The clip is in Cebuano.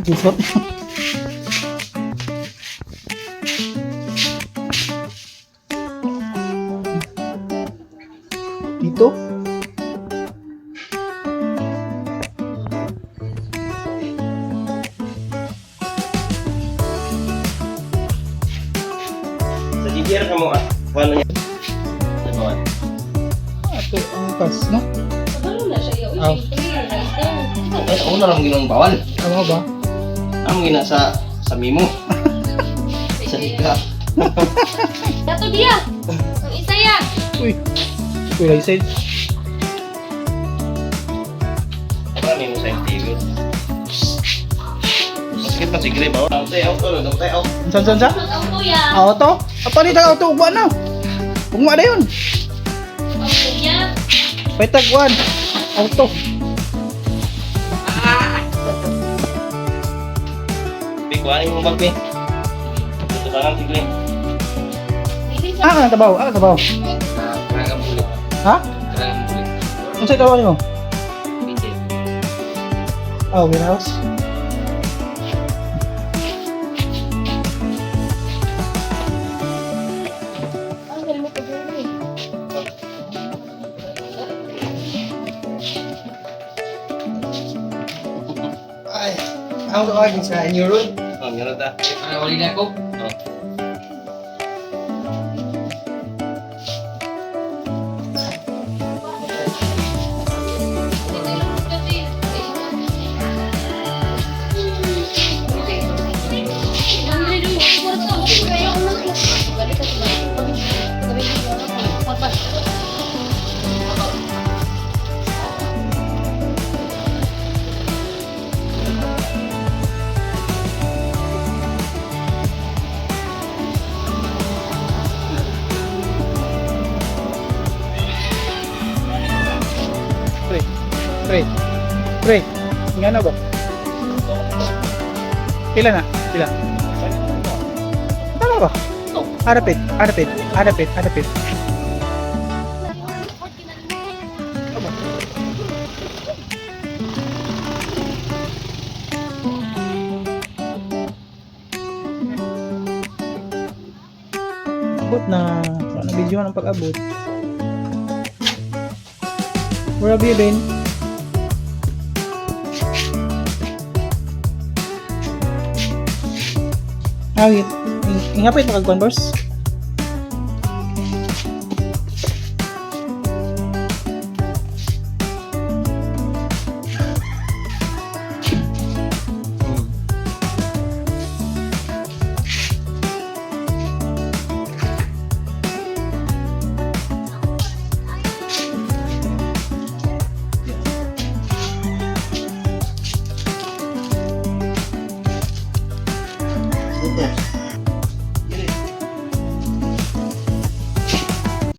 Gusot. Dito? Sa GDR ka mo ah. Paano niya? Sa bawat. Ato ang kas, no? Kabalo na siya. Uy, Ah. siyempre. Ito. Ay, ako na lang ginang bawal. Tama ba? Ang gina sa mimo. Sa hika. Dato diya. Ang isa ya. Uy. Uy, license. Para mimo sa MTV. Masakit pa si Gray bawal. Ang tayo auto, ang tayo auto. San san sa? Mag-auto ya. Auto? Palit ang auto, ugma na. Ugma na yun. Auto ya. Paitag one. Auto. Bigwanin mo bag eh. Tutubangan si Gray. Dili sa Ah, ang tabaw, ah, ang tabaw. Karagang bulit. Ha? Karagang bulit. Ano sa tabaw nimo? BJ. Oh, warehouse. Ah, galing mo pa dun eh. Ay, ako ka sa New Road. Oh, meron ta. Para wali na ako. Oh. Pre. Pre. Pre. Nga na ba? Pila na? Pila? Tama ba? Arapit, arapit, arapit, arapit. Tama. Abot na. Wala na video ng pag-abot. Where have you been? Ah, wait. Ingapit mo kag boss.